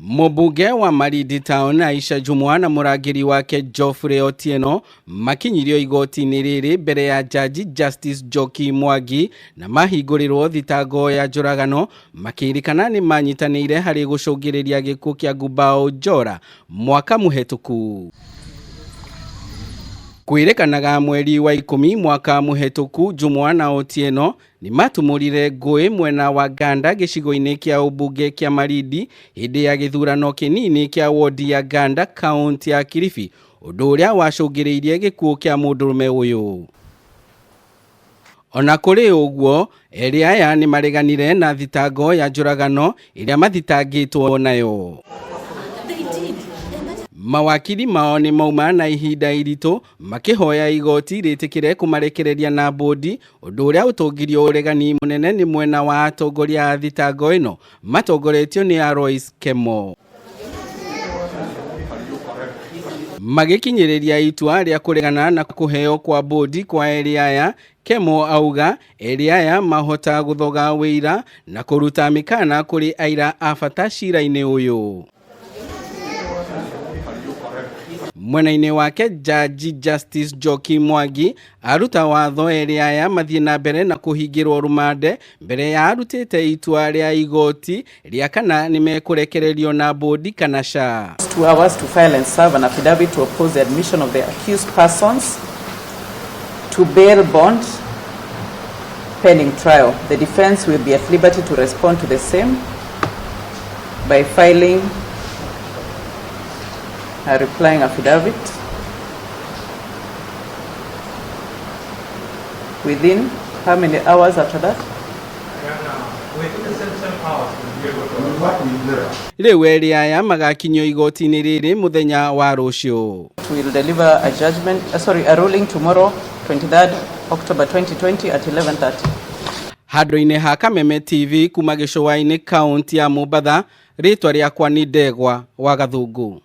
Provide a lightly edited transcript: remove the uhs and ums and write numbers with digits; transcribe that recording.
Mũmbunge wa Malindi Town Aisha Jumwa na mũrangĩri wake Geoffrey Otieno makinyirio igoti-inĩ rĩrĩ mbere ya jaji Justice Njoki Mwangi na mahingũrĩrwo thitango ya njũragano makĩrĩkana nĩ manyitanĩire harĩ gũcũngĩrĩria gĩkuũ kĩa Ngumbao Njora mwaka mũhetũku. Kwĩrĩkanaga mweri wa 10 mwaka mũhetũku Jumwa na Otieno nĩ matumũrire ngũĩ mwena wa Ganda gĩcigo-inĩ kĩa ũmbunge kĩa Malindi hĩndĩ ya gĩthurano kĩnini kĩa wodi ya Ganda kaunti ya Kilifi, ũndũ ũrĩa wacũngĩrĩirie gĩkuũ kĩa mũndũrũme ũyũ. Ona kũrĩ ũguo, erĩ aya nĩ mareganire na thitango ya njũragano ĩrĩa mathitangĩtwo nayo. Mawakiri mao nĩ mauma na ihinda iritũ makĩhoya igoti rĩtĩkĩre kũmarekereria na bũndi, ũndũ ũrĩa ũtũngirio ũregani mũnene nĩ mwena wa atongoria a thitango ĩno matongoretio nĩ Alois Kemo. Magĩkinyĩrĩria itua rĩa kũregana na kũheo kwa bũndi kwa erĩ aya, Kemo auga erĩ aya mahota gũthoga wĩira na kũruta mĩkana kũrĩ aira a bata cira-inĩ ũyũ. Mwena-inĩ wake Jaji Justice Njoki Mwangi aruta watho erĩ aya mathiĩ na mbere na kũhingĩrwo rũmande mbere ya arutĩte itua rĩa igoti rĩa kana nĩ mekũrekererio na bũndi kana ca. 2 hours to file and serve an affidavit to oppose the admission of the accused persons to bail bond pending trial. The defense will be at liberty to respond to the same by filing a replying affidavit within how many hours after that? Rĩu erĩ aya magakinyio igoti-inĩ rĩrĩ mũthenya wa rũciũ. We will deliver a judgment, sorry, a ruling tomorrow, 23rd October 2020 at 11:30. Handũ-inĩ ha Kameme TV kuma gĩcũa-inĩ kaunti ya Mombatha, rĩtwa rĩakwa nĩ Ndegwa wa Gathungu.